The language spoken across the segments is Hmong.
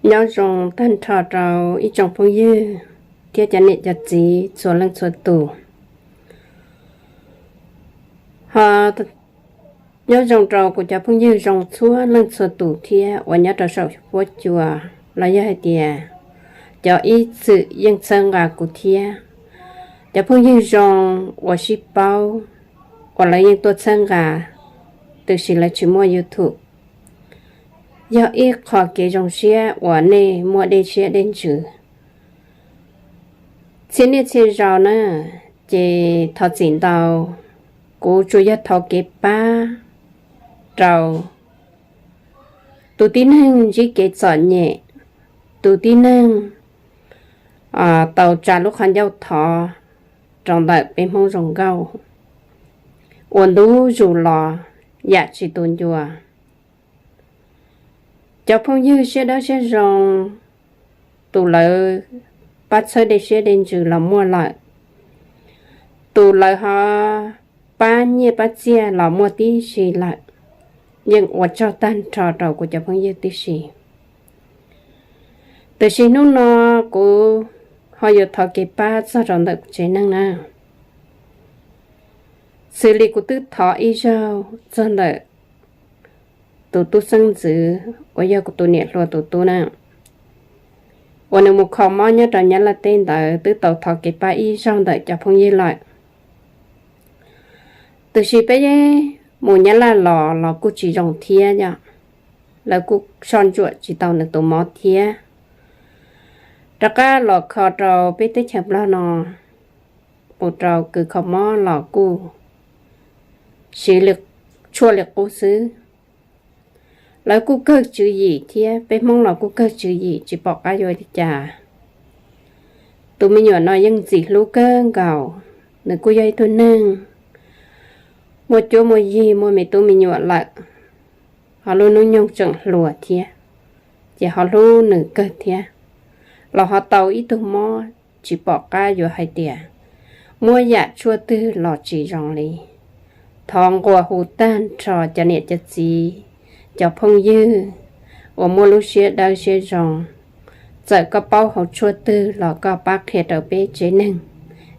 Nyob zoo tag nrho rau ib tsoom phooj ywg thiab cov niam cov txiv txhua leej txhua tus. Ho nyob zoo rau kuv cov phooj ywg zoo txhua leej txhua tus thiab uas nyob rau saum huab cua, los yog hais tias cov ib txwm yeej txhawb nqa kuv thiab, cov phooj ywg zoo uas sib paub, uas lawv yeej tuaj txhawb nqa, tiam sis lawv tsis muaj YouTube. Yog ib qho kev zoo siab uas nej muaj dej siab dej ntsws. Txhia niaj txhia zaus na, ces thov txim ntau, kuv tsuas yog thov kev pab rau tus tib neeg ntsib kev txom nyem, tus tib neeg tau tsa lub qhov ncauj thov rau ntawm peb Hmoob zoo nkauj uas ntu zus los yam tsis tu ncua. Cov phooj ywg siab dawb siab zoo, tus lawv pab txhawb dej siab dej ntsws los muaj lawm, tus lawv ho pab nyiaj pab txiaj los muaj tib si lawm, yeej ua tsaug tag nrho rau kuv cov phooj ywg tib si. Tiam sis hnub no kuv ho yuav thov kev pab txog rau ntawm kuv tsev neeg na. Xws li kuv twb thov ib zaug txog ntawm tus tub xeeb ntxwv uas yog kuv tus niam hluas tus tub na, uas nws mus kho mob nyob rau Nyab Laj teb ntawd twb tau thov kev pab ib zaug ntawm cov phooj ywg lawm. Tiam sis peb mus Nyab Laj los los kuj tsis zoo thiab yom, lawv kuj soj ntsuam tsis tau nws tus mob thiab. Rov qab los kho rau peb teb chaws Nplog no, mus rau kws kho mob los kuj siv tshuaj li qub xwb. Lawv kuj kawg tswv yim thiab, peb Hmoob los kuj kawg tswv yim tsis pom qab yuav li cas. Tus me nyuam no yeej ntxim hlub kawg nkaus, nws kuj yog ib tug neeg muaj cuab muaj yig muaj me tub me nyuam lawm, ho lub hnub nyoog tseem hluas thiab, ces ho hlub nws kawg thiab, los ho tau ib tug mob tsis pom qab yuav hais tias muab yam tshuaj twg los tsis zoo li. Thov nqua hu tag nrho cov niam cov txiv, cov phooj ywg uas muaj lub siab dawb siab zoo, txawm koj paub hauv tshuaj twg los koj pab qhia rau peb tsev neeg,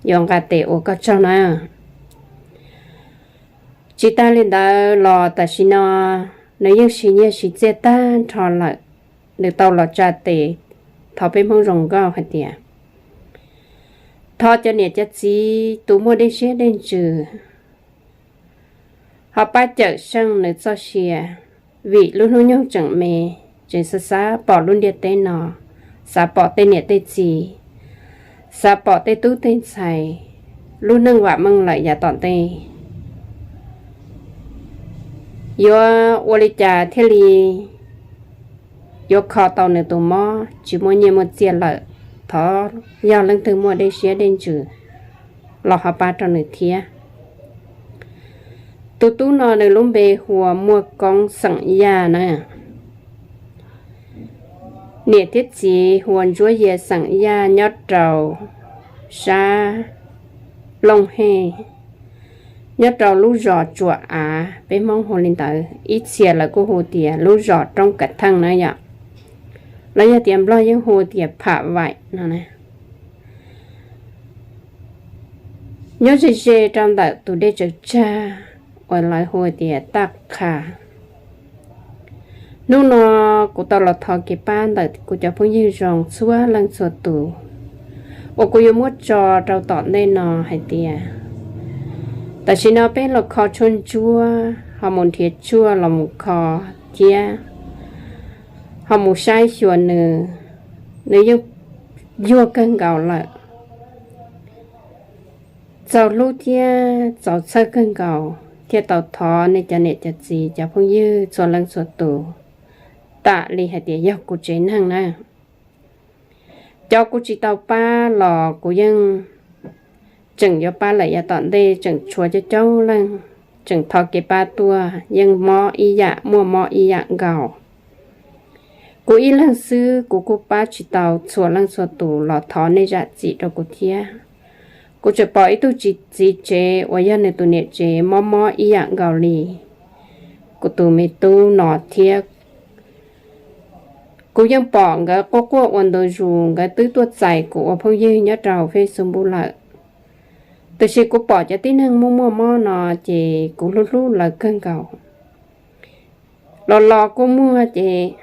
yuav nqa tes ua koj tsaug na. Tsis tas li ntawd los tam sim no nws yeej siv nyiaj siv txiaj tag nrho lawm, nws tau los tsa tes thov peb Hmoob zoo nkauj hais tias thov cov niam cov txiv tus muaj dej siab dej ntsws ho pab cawm seej nws txoj sia, vim lub hnub nyoog tseem me, tseem xav xav pom lub ntiaj teb no, xav pom tej niam tej txiv, xav pom tej tub tej ntxhais lub neej vam meej lawm yav tom ntej. Yuav ua li cas thiaj li yuav kho tau nws tus mob tsis muaj nyiaj muaj txiaj lawm? Thov yog leej twg muaj dej siab dej ntsws los ho pab rau nws thiab. Tus tub no nws lub npe hu ua Muaj Koob xeem Yaj na. Niam thiab txiv hu ua Ntsuab Yia xeem Yaj nyob rau sab Looj Hej, nyob rau lub zos Tsuas Av, peb Hmoob hu li ntawd, ib txhia lawv kuj hu tias lub zos Roob Kav Theej na yom, los yog tias Nplog yeej hu tias Pham Vaim no. Nyob ze ze rau ntawm tus dej tsaws tsag uas lawv hu tias Taj Qha. Hnub no kuv tau los thov kev pab ntawm kuv cov phooj ywg zoo txhua leej txhua tus uas kuv yuav muab tso rau tom ntej no hais tias tam sim no peb los kho tshuaj ntsuab, ho mus nrhiav tshuaj los mus kho thiab ho mus saib xyuas nws, nws yeej yuag kawg nkaus lawm. Txaus hlub thiab txaus txhawj kawg nkaus thiaj tau thov nej cov niam cov txiv cov phooj ywg txhua leej txhua tus, tam li hais tias yog kuv tsev neeg na. Cov kuv tsis tau pab los kuv yeej tseem yuav pab lawm yav tom ntej, tseem tshuav coob coob leej tseem thov kev pab tuaj, yeej mob ib yam, muaj mob ib yam nkaus. Kuv ib leeg xwb kuv kuj pab tsis tau txhua leej txhua tus los thov nej zam txim rau kuv thiab. Kuv tseem pom ib tug txiv tsev uas yog nws tus niam tsev mob mob ib yam nkaus li kuv tus me tub no thiab. Kuv yeej pom nkawd quaj quaj ua ntu zus, nkawd twb tuaj txais kuv ua phooj ywg nyob rau Facebook lawm. Tiam sis kuv pom cov tib neeg muaj muaj mob no ces kuv hlub hlub lawv kawg nkaus. Los los kuj muaj ces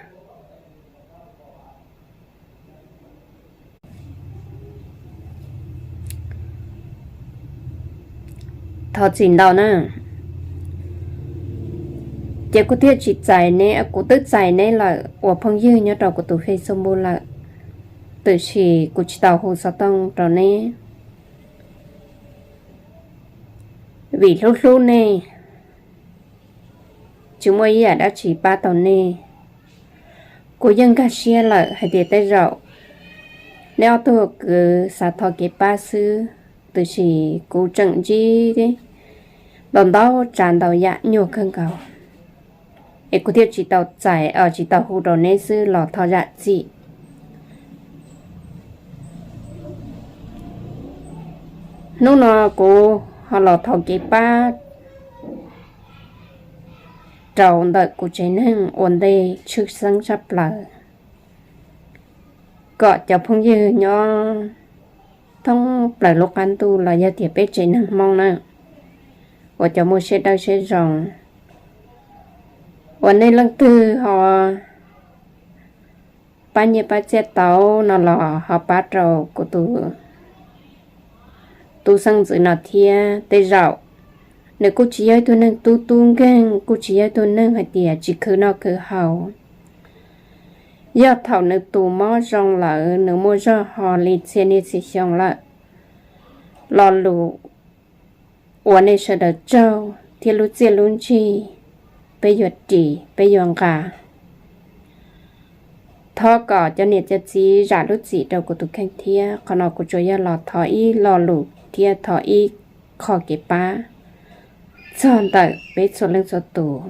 thov txim ntau na. Ces kuv thiaj tsis txais neb, kuv twb txais neb lawm ua phooj ywg nyob rau kuv tus Facebook lawm, tiam sis kuv tsis tau hu xov tooj rau neb vim hlub hlub nej, tsis muaj ib yam dab tsi pab tau nej. Kuv yeej nkag siab lawm hais tias tej zaum neb ob tug kwv xav thov kev pab xwb, tiam sis kuv tseem ntsib ntau ntau tsav ntau yam nyuaj kawg nkaus, es kuv thiaj tsis tau txais, tsis tau hu rau neb xwb los thov zam txim. Hnub no kuv ho los thov kev pab rau ntawm kuv tsev neeg ua ntej tshwj xeeb tshaj plaws, kom cov phooj ywg nyob thoob plaws lub qab ntuj los yog tias peb tsev neeg Hmoob na, uas cov muaj siab dawb siab zoo, uas nej leej twg ho pab nyiaj pab txiaj tau no los ho pab rau kuv tus tub xeeb ntxwv no thiab. Tej zaum nws kuj tsis yog ib tug neeg tub tub nkeeg, kuj tsis yog ib tug neeg hais tias tsis khwv noj khwv haus. Yog thaum nws tus mob zoo lawm, nws muaj zog ho li txhia niaj txhia xyoo lawm, lo lus uas nej sawv daws tsaug thiab lub txiaj lub ntsig peb yuav ris peb yuav nqa. Thov kom cov niam cov txiv zam lub txim rau kuv tus kheej thiab. Qhov no kuv tsuas yog los thov ib lo lus thiab thov ib qho kev pab txog ntawm peb txhua leej txhua tus.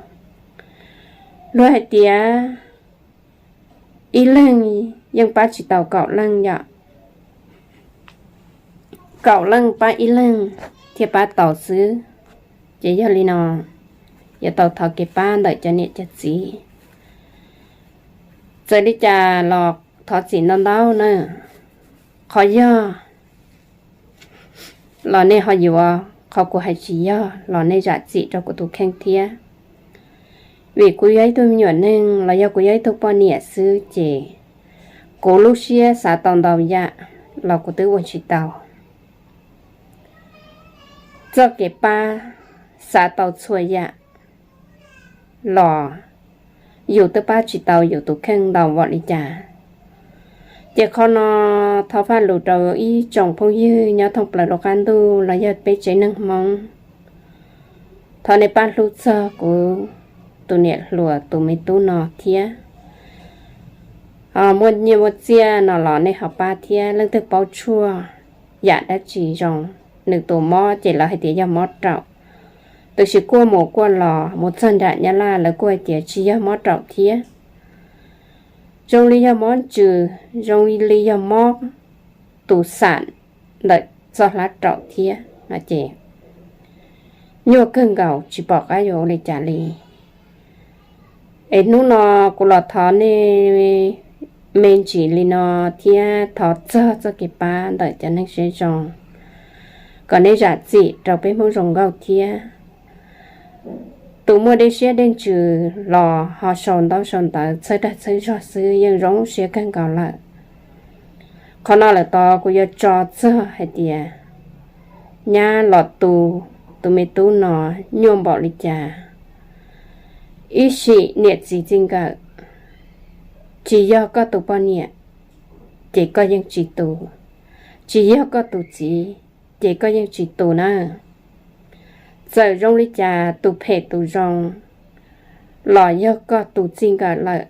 Luag hais tias ib leeg yeej pab tsis tau kaum leej yom, kaum leej pab ib leeg thiaj pab tau xwb. Ces yog li no, yuav tau thov kev pab ntawm cov niam cov txiv. Txawm li cas los thov txim ntau ntau na. Qhov yog los nej ho yuav, qhov kuv hais tsis yog los nej zam txim rau kuv tus kheej thiab. Vim kuv yog ib tug me nyuam neeg los yog kuv yog ib tug poj niam xwb ces kuv lub siab xav tau ntau yam los kuv twb ua tsis tau. Txoj kev pab xav tau txhua yam los yus twb pab tsis tau yus tus kheej ntau npaum li cas. Ces qhov no thov faj lus rau ib tsoom phooj ywg nyob thoob plaws lub qab ntuj los yog peb tsev neeg Hmoob. Thov nej pab hlub txog kuv tus niam hluas tus me tub no thiab. Muaj nyiaj muaj txiaj no los nej ho pab thiab. Leej twg paub tshuaj yam dab tsi zoo, nws tus mob ces lawv hais tias yog mob raum, tiam sis kuaj mus kuaj los mus txog nram Nyab Laj lawv kuj hais tias tsis yog mob raum thiab. Zoo li yog mob ntsws, zoo li yog mob tus xam ntawm txoj hlab raum thiab no ces nyuaj kawg nkaus tsis pom qab yuav ua li cas li. Es hnub no kuv los thov nej me ntsis li no thiab thov txog txoj kev pab ntawm cov neeg siab zoo, kom nej zam txim rau peb Hmoob zoo nkauj thiab. Tus muaj dej siab dej ntsws los ho sau ntaub sau ntawv txhawb dag txhawb zog xwb yeej zoo siab kawg nkaus lawm. Qhov no lawm tod kuv yuav tso txog hais tias nyab los tu tus me tub no nyuaj npaum li cas. Ib sim niam txiv txij nkawm, tsis yog koj tus poj niam ces koj yeej tsis tu, tsis yog koj tus txiv ces koj yeej tsis tu na. Txawm zoo li cas tus phem tus zoo los yog koj tus txij nkawm lawm,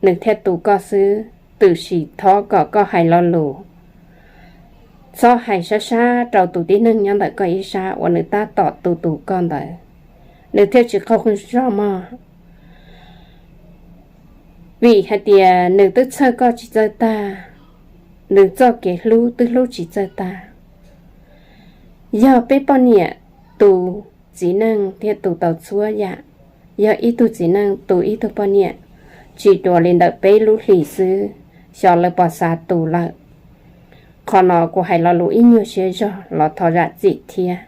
nws thiaj tu koj xwb. Tiam sis thov kom koj hais lo lus, txhob hais sab sab rau tus tib neeg nyob ntawm koj ib sab uas nws tab tom tu tus koj ntawd, nws thiaj tsis qaug zog mog. Vim hais tias nws twb txhawj koj tsis txawj tag, nws txoj kev hlub twb hlub tsis txawj tag. Yog peb poj niam tu txiv neej thiab tu tau txhua yam, yog ib tug txiv neej tu ib tug poj niam tsis dua li ntawm peb lub hlis xwb, xyov lawv puas xav tu lawm. Qhov no kuv hais lo lus ib nyuag siab zog los thov zam txim thiab.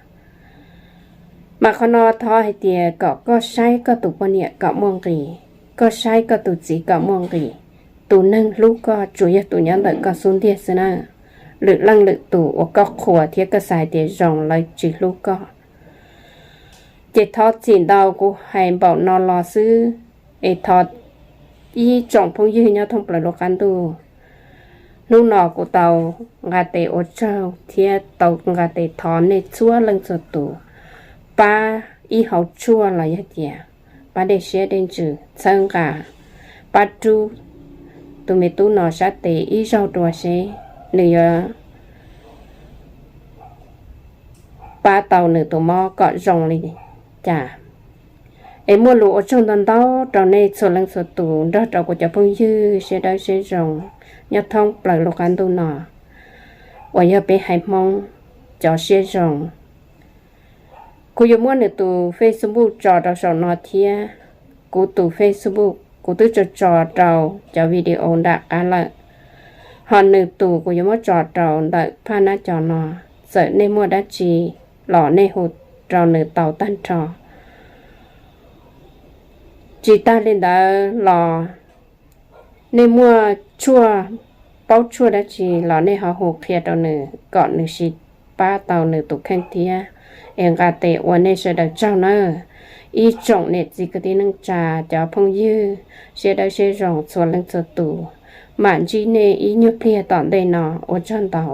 Mas qhov no thov hais tias kom koj saib koj tus poj niam kom muaj nqis, koj saib koj tus txiv kom muaj nqis. Tus neeg hlub koj tsuas yog tus nyob ntawm koj xub ntiag xwb na. Lwm leej lwm tus uas koj qhuas thiab koj xav hais tias zoo lawv tsis hlub koj. Ces thov txim ntau kuv hais npaum no los xwb, es thov ib tsoom phooj ywg nyob thoob plaws lub qab ntuj. Hnub no kuv tau nqa tes ua tsaug thiab tau nqa tes thov nej txhua leej txhua tus pab ib hauv tshuaj los yog tias pab dej siab dej ntsws txhawb nqa, pab rub tus me tub no sab tes ib zaug dua seb nws yuav pab tau nws tus mob kom zoo li cas. Es muaj lus ua tsaug ntau ntau rau nej txhua leej txhua tus nrog rau kuv cov phooj ywg siab dawb siab zoo nyob thoob plaws lub qab ntuj no uas yog peb haiv Hmoob cov siab zoo. Kuv yuav muab nws tus Facebook tso rau saum no thiab. Kuv tus Facebook kuv twb tso tso rau cov video nram qab lawm, ho nws tus kuv yuav muab tso rau ntawm phaj nab co no. Txawm nej muaj dab tsi los nej hu rau nws tau tag nrho. Tsis tag li ntawd los nej muaj tshuaj, paub tshuaj dab tsi los nej ho hu qhia rau nws kom nws sim pab tau nws tus kheej thiab. Es nqa tes ua nej sawv daws tsaug nawb, ib tsoom niam txiv kwv tij neej tsa, cov phooj ywg siab dawb siab zoo txhua leej txhua tus. Mam ntsib nej ib nyuag pliag tom ntej no, ua tsaug ntau.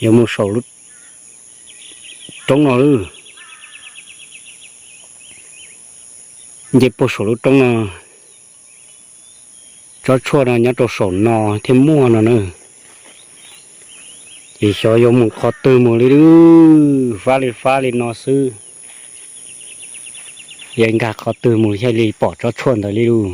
Yuav mus saum lub roob no lawm. Nce puag saum lub roob no, tsob tshuaj no nyob rau saum no thiaj muaj no na. Ces xyov yuav mus qhov twg mus li, fab li fab li no xwb. Yuav nkag qhov twg mus thiaj li pom tsob tshuaj ntawd li lauj.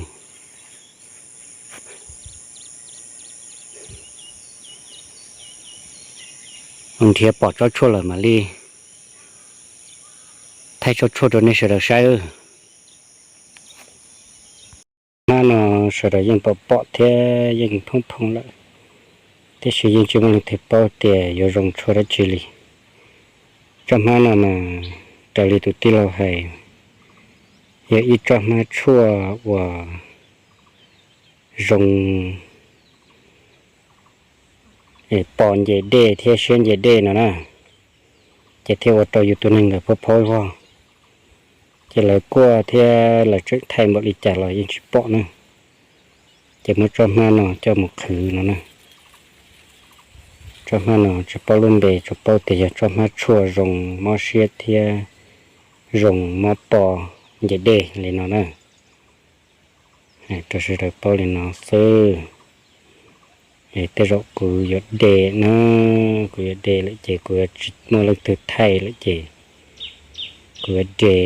Nrhiav pom tsob tshuaj lawm mam li thaij tsob tshuaj rau nej sawv daws saib. Hnab no sawv daws yeej pom pom thiab yeej phooj phooj lawm, tiam sis yeej tsis muaj leej twg paub tias yuav zoo tshuaj dab tsi li. Tsob hmab no mas raws li tus tij laug hais, yog ib tsob hmab tshuaj uas zoo pos nce dej thiab siab nce dej no na, ces thiaj ua rau yus tus neeg ntawd phob phob vog. Ces lawv kuaj thiab lawv tseem thaij npaum li cas los yeej tsis pom na. Ces muab tsob hmab no coj mus qhwv no na. Tsob hmab no tsis paub lub npe, tsuas paub tias yog tsob hmab tshuaj zoo mob siab thiab zoo mob pos nce dej li no na. Rau sawv daws paub li no xwb. Tej zaum kuv yuav de na, kuv yuav de lawm ces kuv yuav tsis muaj leej twg thaij lawm ces kuv yuav de.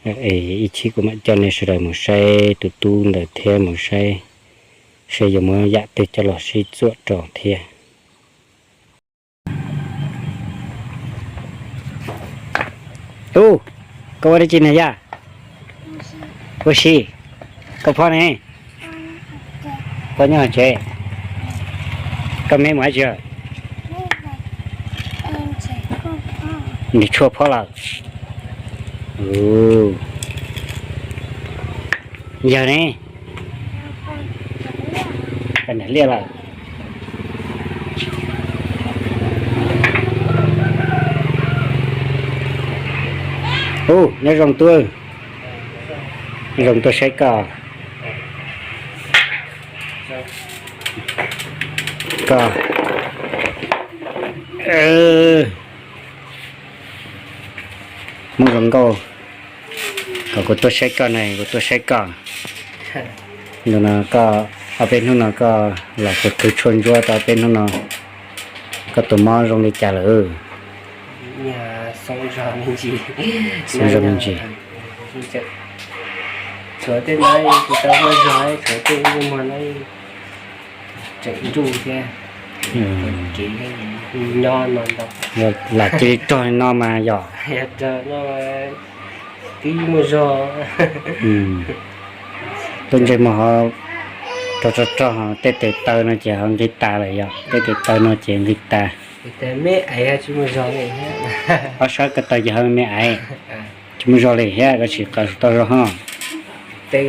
Ib chim kuv mam coj nej sawv daws mus saib tus tub ntawd thiab mus saib seb yuav muab yam twg coj los sib txuam rau thiab. Tub, koj ua dab tsi na yaj? Ua si. Koj phob ne? Koj nyob tsev. Koj me mus dab tsi? Nws tshuaj phob lawm. Yawg ne? Koj niam liaj lawm. Ub, nyob zoo tub. Zoo tuaj saib koj. Koj Hmoob zoo nkauj, kom kuv tuaj saib koj ne, kuv tuaj saib koj. Hnub no koj, ob peb hnub no koj los kuv qhwv tshuaj ntsuab tau ob peb hnub no, koj tus mob zoo li cas lawm? Zoo zoo me ntsis. Tshuav tej no kuv tau muaj zog, tshuav tej muag no tseem nruj thiab. Kev nyob no ntau. Lam cia li rog no mas yog, yog rog no twb muaj zog. Lub ntsej muag ho rog rog rog, tej tes taw no ces ho nqis tas lawm yog, tej tes taw no ces nqis tas. Ob sab ko taw ces ho me me aiv, tsis muaj zog li thiab, koj sim qawm tau zog ho. Tsis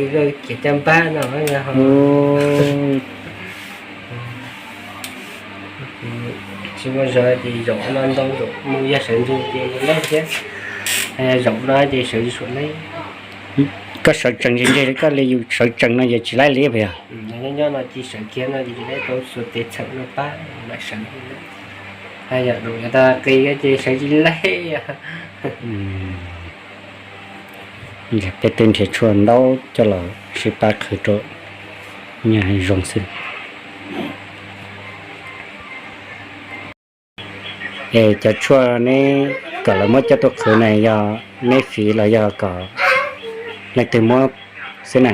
muaj zog ces zaum no ntau, zaum mus yog sawv ntsug ces mus lawm thiab, zaum no ces sawv tsis suam li. Koj sawv tsees ntseg ntseg li, koj li yus sawv tsees no yog tsis laib li puas yog? Nyob no ces sawv kiag no ces tsis laib, tau xuas tes txheem no pab mam sawv. Yog zaum no tau qis ces sawv tsis laib. Peb twb nrhiav tshuaj ntau coj los sib pab qhwv rau, nyob zoo xwb. Es cov tshuaj neb kom lawv muab coj tuaj qhwv na, yog neb fiv los yog kom leej twg muab xwb na?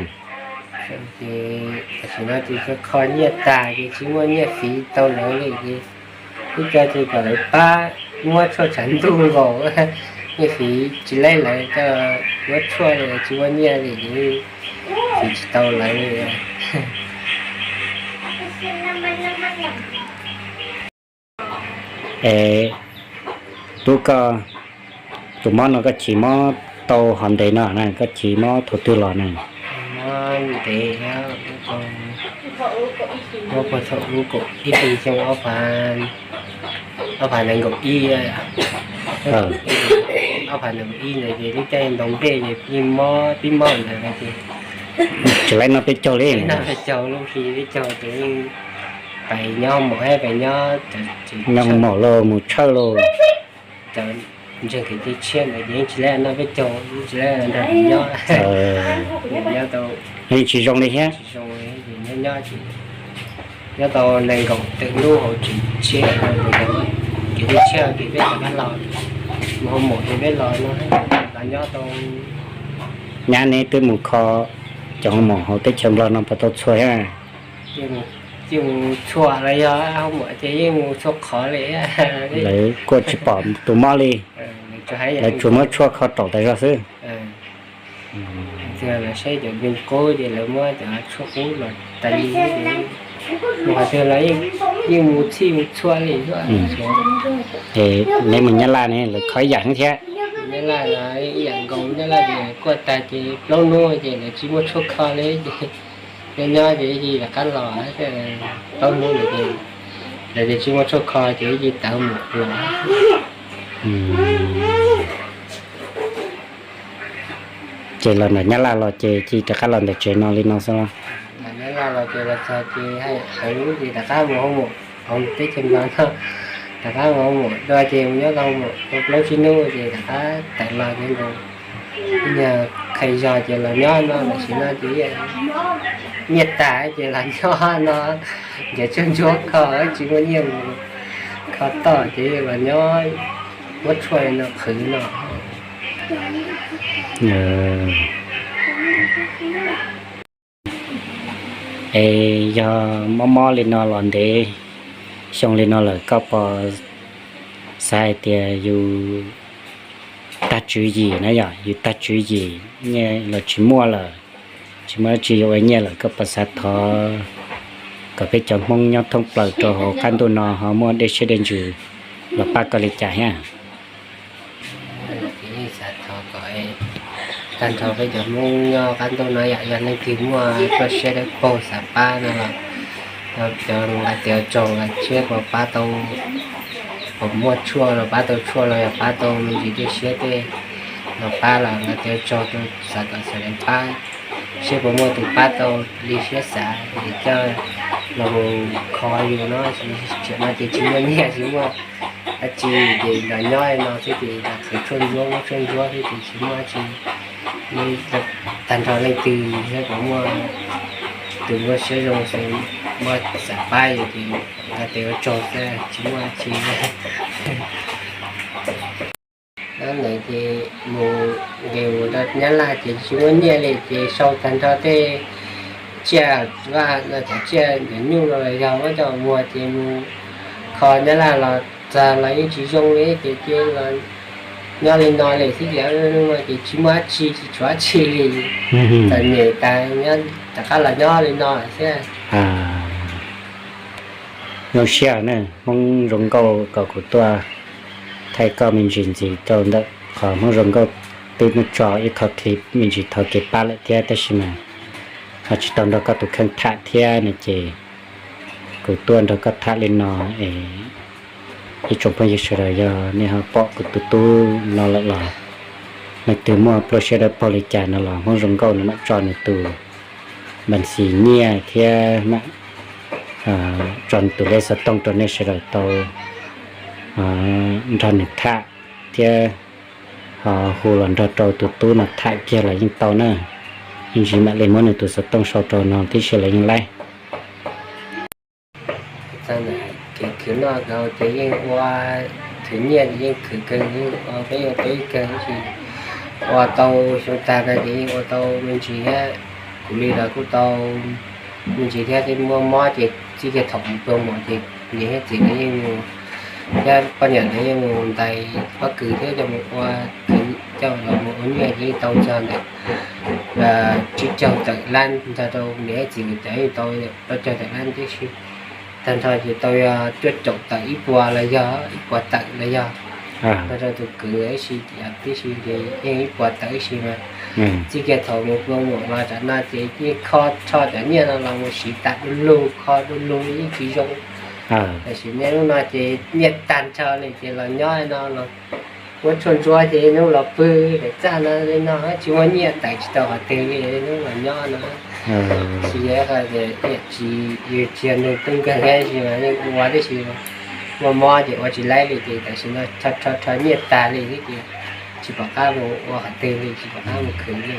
Tam sim no ces kho nyiaj tag ces tsis muaj nyiaj fiv tau lawv li ces, ib co ces kom lawv pab muab tshuaj tshav ntuj nkaus, nyiaj fiv tsis laib lawv coj muab tshuaj li, tsis muaj nyiaj li ces fiv tsis tau lawv li. Es tub koj, tus mob no koj chim mob tau hov ntev no na, koj chim mob thaum twg los na? Ntev, mob puag thaum ub kaum ib hlis xyoo ob phav nees nkaum ib, ob phav nees nkaum ib ntawd ces lub caij ntaus nplej ces yeej mob tib mob ntawd ces tsis laib noj peb caug li, noj peb caug lub hli peb caug ces yeej pais nyob maum, pais nyob, nyob maum lauj, mus tshawj lauj. Cov ntseeg kev cai tshiab ntawd ces yeej tsis laib noj peb caug, tsis laib nrog nws nyob, nyob tau, yeej tsis zoo li thiab. Nyob nyob ces nyob tau nees nkaum tawm lub hauv tsev tshiab, kev cai tshiab ces peb rov qab los, mus hauv maum ces peb los no, los nyob tau. Nyab neb twb mus kho cov hoo maum hauv teb chaws Nplog no puas tau txhua thiab? Yeej mus txhua los yog hoo maum ces yeej mus txhua qhov li. Lawv kuj tsis pom tus mob li, lawv tsuas muab tshuaj kho raum tas zog xwb. Lawv saib cov me qub ces lawv muab cov tshuaj qub los tas li, mus qhov twg los yeej mus txhij mus txhua li. Es neb mus Nyab Laj ne lawv kho ib yam thiab? Nyab Laj los ib yam nkaus, Nyab Laj ces kuaj tas ces plaub hnub ces lawv tsis muaj tshuaj kho li ces nyob nyob ces rov qab los, plaub hnub ces lawv tias tsis muaj tshuaj kho ces ib ce tawv mus los. Ces los ntawm Nyab Laj los ces cia rov qab los ntawm tsev no li no xwb los? Los Nyab Laj los ces los txog ces hais lub ces rov qab mus hoo maum, hauv teb chaws Nplog no, rov qab mus hoo maum dua ces mus nyob tau hoo maum tau plaub tsib hnub ces rov qab tawm los ces nkaus ib nyuag qhia zog ces los nyob no, tam sim no ces nyiaj tag ces los nyob no, nrhiav tshuaj ntsuab kho tsis muaj nyiaj mus kho toj ces los nyob muab tshuaj no qhwv no. Es yog mob mob li no los ntev xyoo li no lawm koj puas xav hais tias yus tag tswv yim na, yog yus tag tswv yim, nyiaj los tsis muaj lawm, tsis muaj dab tsi yuav ua nyiaj lawm, koj puas xav thov kom peb cov Hmoob nyob thoob plaws rau hauv qab ntuj no ho muaj dej siab dej ntsws los pab koj li cas thiab? Xav thov kom tag nrho peb cov Hmoob nyob qab ntuj no yom, yog leej twg muaj txoj siab dawb paug xav pab no los cov nqa tiav tsaug los seb puas pab tau, puas muaj tshuaj los pab tau tshuaj los yog pab tau me ntsis dej siab tej los pab los nqa tiav tsaug rau, xav kom sawv daws pab seb puas muaj tus pab tau li siab xav es coj los mus kho yus no. Thaum no ces tsis muaj nyiaj tsis muaj dab tsi ces los nyob no xwb ces los qhwv tshuaj ntsuab muab tshuaj ntsuab xwb ces tsis muaj dab tsi. Tag nrho leej twg seb puas muaj tus muaj siab zoo xwb, muaj xav pab yus ces nqa tiav tsaug xwb tsis muaj dab tsi. Nyob ntawd ces mus nqis mus rau Nyab Laj ces tsis muaj nyiaj li ces sau tag nrho tej tsiaj vaj no, cov tsiaj ntawm nyuj no los yog muab coj muag ces mus Qhov nyob Laj los txog los yeej tsis zoo li ces cia los nyob li no li xwb ces ces tsis muaj dab tsi tsis tshuav dab tsi li. Txom nyem tas nyob rov qab los nyob li no xwb. Zoo siab na, Hmoob Zoo Nkauj kom kuv tuaj thaij koj me ntsis ntxiv rau ntawm qhov Hmoob Zoo Nkauj twb muab tso ib qho clip me ntsis thaum kev pab lawm thiab tab sis mas ho tsis tau nrog koj tus kheej tham thiab no ces kuv tuaj nrog koj tham li no es ib tsoom phooj ywg sawv daws yog nej ho pom kuv tus tub no lawm los leej twg muaj pluaj siab dawb paug li cas no los Hmoob Zoo Nkauj nws mam tso nws tus npas xis nyiaj thiab mam tso nws tus lej xov tooj rau nej sawv daws tau nrog nws tham thiab ho hu los nrog rau tus tub no tham kiag los yeej tau na. Ib ntsis mam li muab nws tus xov tooj sau rau no tib si los yeej laib. Khwv khwv noj ces yeej ua, khwv nyiaj ces yeej khwv kawg, ua peb yeej peb kawg tab sis ua tau xyoo tag no ces yeej ua tau me ntsis thiab. Kuv li los kuj tau me ntsis thiab, muaj mob ces txij kiag thaum mus pag mom ces niam thiab txiv lawv yeej mus, thiab poj niam lawv yeej mus ntais pob kws thiab coj mus ua, coj los mus ua nyiaj ces yeej tau txog ntawm tsib caug tawm lab nrog rau niam thiab txiv lawv cov yeej tau plaub caug tawm lab tib si. Tag nrho ces tau yog cuaj caum tawm ib puas los yog ib puas tawm los yog nrog rau tus kwv ib si tias tib si ces yeej ib puas tawm ib si mas txij kiag thaum mus pag mom los tam no ces yeej kho rho cov nyiaj no los mus siv tas du lug, kho du lug yeej tsis zoo. Tam sim no lub no ces nyiaj tag nrho li ces los nyob no los muab tshuaj ntsuab ces hnub los pw daim txaj no li no tsis muaj nyiaj tawm tsis tau qhov twg li hnub los nyob no. Tsis yog tias tsis, yus tsis yog neeg tub nkeeg thiab sis mas yeej ua tib si, muaj mob ces ua tsis laib li ces tam sim no rho rho nyiaj tag li xwb ces tsis pom qab mus ua qhov twg li, tsis pom qab mus khwv li.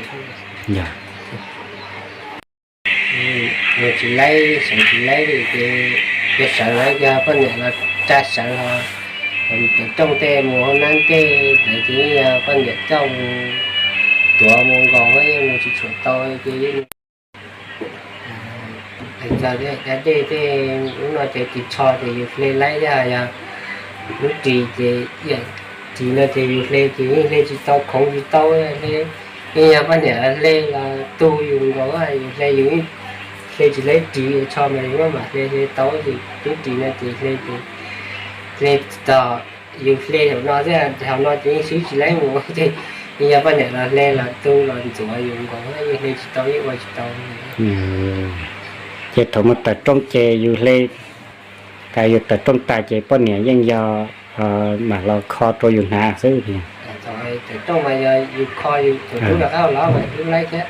Mus tsis laib, sawv tsis laib li ces, ces sawv lawm yog poj niam los tsa sawv ho, cov rooj tej mus hauv nab tej lawm ces yog poj niam coj mus tuav mus nkaus yeej mus tsis tshua tau ces yeej mus. Hais txog cov dej tej lub no ces ris tsho ces yus hle laib thiab, yog lub ris ces ib yam ris no ces yus hle ces yeej hle tsis tau, khoov tsis tau hle. Yeej yog poj niam hle los tu yus nkaus, yus hle yus hle tsis laib ris, tsho mas yus maj mam hle hle tau ces lub ris no ces hle ces hle txog yus hle hauv no thiab, hauv no ces yeej swb tsis laib mus ces yeej yog poj niam los hle los tu los ntxuav yus nkaus, yeej hle tsis tau yeej ua tsis tau. Ces thaum mus tawm rooj ces yus hle, tas yus tawm rooj tas ces poj niam yeej yog mam los kho rau yus hnav xwb. Tawm rooj mas yog yus kho yus tus tub rov qab los mas tub laib thiab.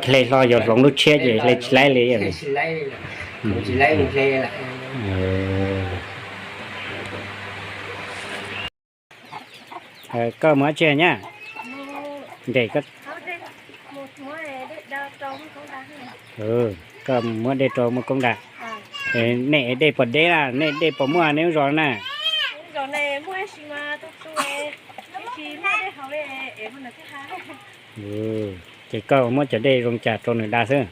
Hle hlo yog hloov lub tshiab ces hle tsis laib li. Tsis laib li, tsis laib hle lawm. Koj mus dab tsi nyab? Ntes koj, koj muab dej rau muaj koob da. Nej dej puas deb na, nej dej puas muaj nej lub zos na? Ces koj muab cov dej zoo cas rau nws da xwb?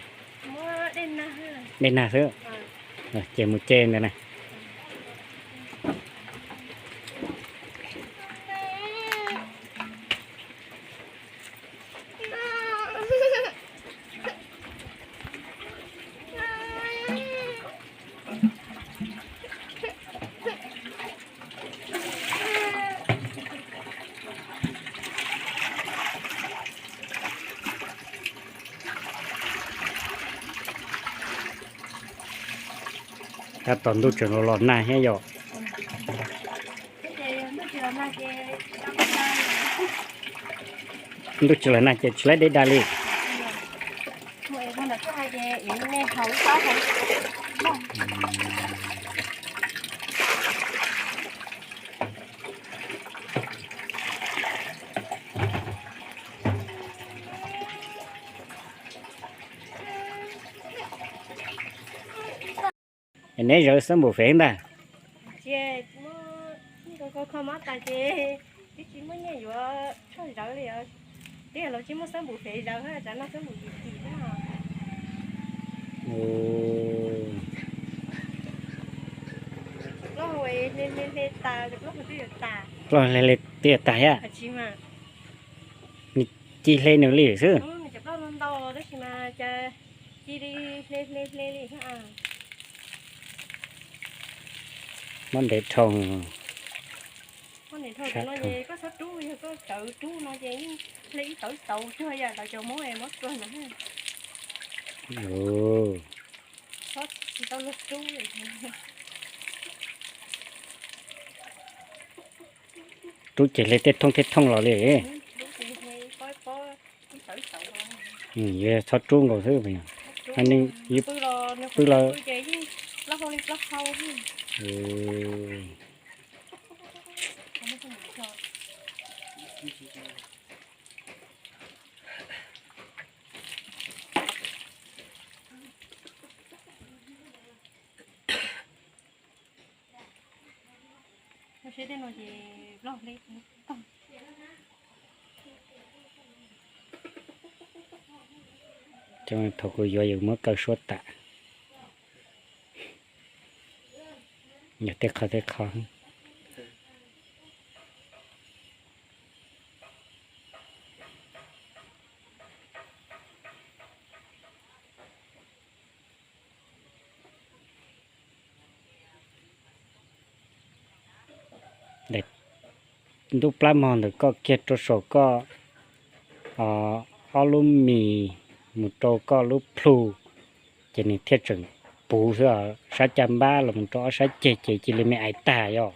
Dej nag xwb. Ces mus ce ntawd na. Tab tom ntuj tseem los los nag thiab yom. Ntuj tsis los nag ces tsis laib dej da li. Neb zawv xab npum fev ntag. Plaub hle hle twb yuav tag thiab. Nws ci hle nws li xwb. Muab ntev dhau. Rub ces hle tej thooj tej thooj los li. Yuav txhob rub nkaus xwb. Pw los Cov thaum kuv yuav yus muab kaw suab tas. Yog tej qho tej qho. Ntawm ntuj plab mog ntawm koj kiag rau saum koj ob lub mis mus rau koj lub plhu, ces nws thiaj tseem puv xwb. Sab caj npab los mus rau ob sab ceg ces cia li me ais tag yom,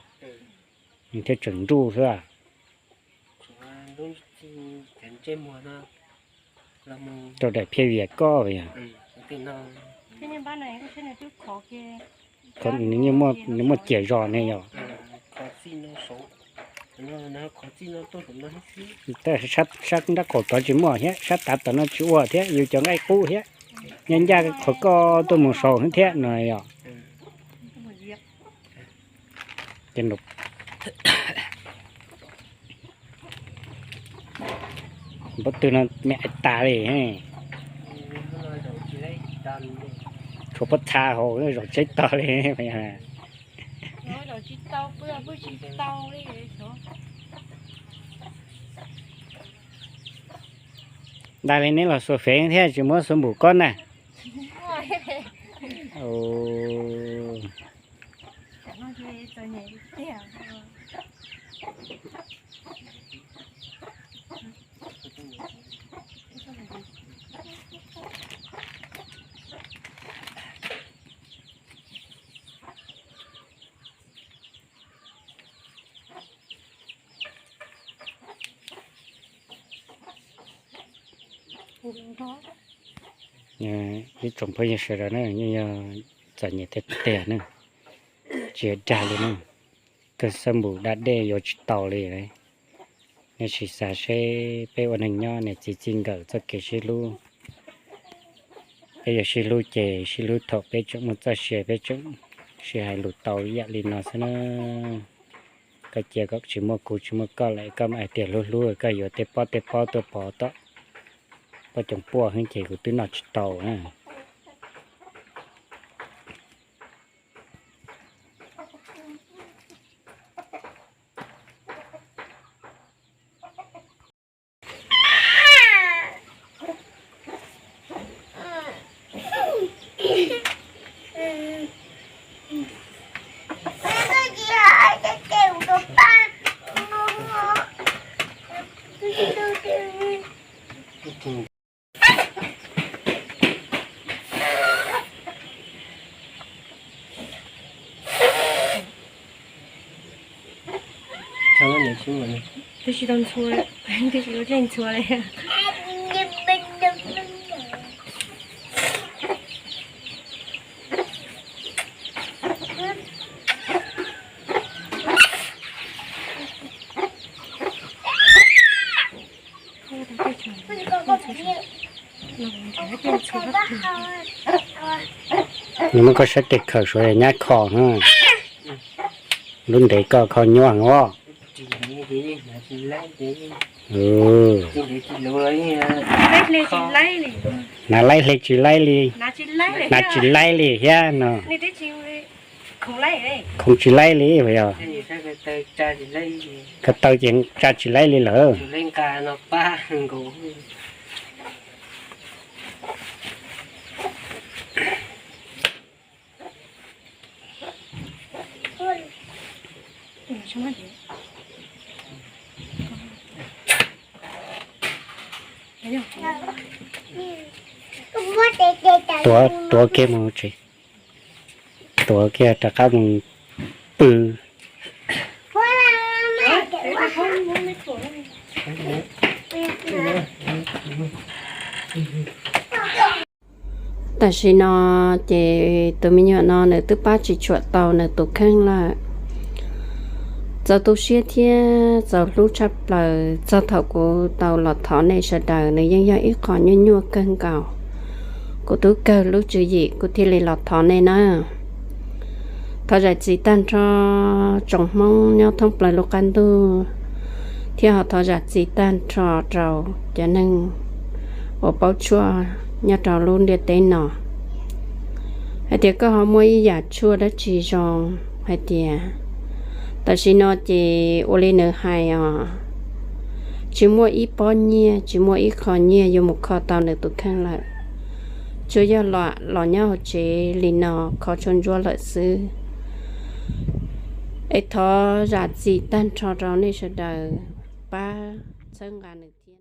nws thiaj tseem nruj xwb. Rau daim phiaj vias koj yog. Nws muaj ciam zos ne yom. Sab nrab qaum tod tsis muaj thiab, sab tav tom no tsis ua thiab, yus cov nqaij qub thiab. Nyob ncaj qhov koj tuaj mus saud thiab no yom. Pob tw no me ais tas li. Tshuav pob txha hauv zaum tsis tau li. Dag li neb los xuas fev thiab tsis muab xuas npum kob na. Ib tsoom phooj ywg sawv daws na, yeej yog txom nyem tiag tiag na, tsis dag li na. Kawg xab npum da dej yuav tsis tau li. Nej sim xav seb peb ua neeg nyob niam txiv txij nkawm txoj kev sib hlub, peb yuav sib hlub ces sib hlub thaum peb tseem muaj txoj sia, peb tseem sib hais lus tau ib yam li no xwb na. Koj cia kom tsis muaj kuv tsis muaj koj lawm, koj mas hais tias hlub hlub koj yuav tej pob tej pob tuaj pov tom poj coom puaj xwb ces kuv twb noj tsis tau na. Twb tsis tau ntxhua, twb tsis ua dej ntxhua li. Nws muab koj sab tes khawm suav nyab kho na. Lub ntev koj kho nyuaj os. Hnav laib hle tsis laib li, hnav tsis laib li thiab no. Khoov tsis laib li puas yog? Ko taw ces tsa tsis laib li lawm. Tuav, tuav kiag mus tsev. Tuav kiag rov qab mus pw. Tam sim no ces tus me nyuam no nws twb pab tsis tshua tau nws tus kheej lawm. Txaus tu siab thiab txaus hlub tshaj plaws txog thaum kuv tau los thov nej sawv daws, nws yeej yog ib qho nyuaj nyuaj kawg nkaus. Kuv twb kawg lub tswv yim kuv thiaj li los thov nej na. Thov zam txim tag nrho tsoom Hmoob nyob thoob plaws lub qab ntuj, thiab ho thov zam txim tag nrho rau cov neeg uas paub tshuaj nyob rau lub ntiaj teb no, hais tias koj ho muaj ib yam tshuaj dab tsi zoo, hais tias tam sim no ces ua li nws hais os, tsis muaj ib pob nyiaj, tsis muaj ib qho nyiaj yuav mus kho tau nws tus kheej lawm. Tsuas yog los nyob hauv tsev li no kho tshuaj ntsuab lawm xwb. Es thov zam txim tag nrho rau nej sawv daws pab txhawb nqa nws.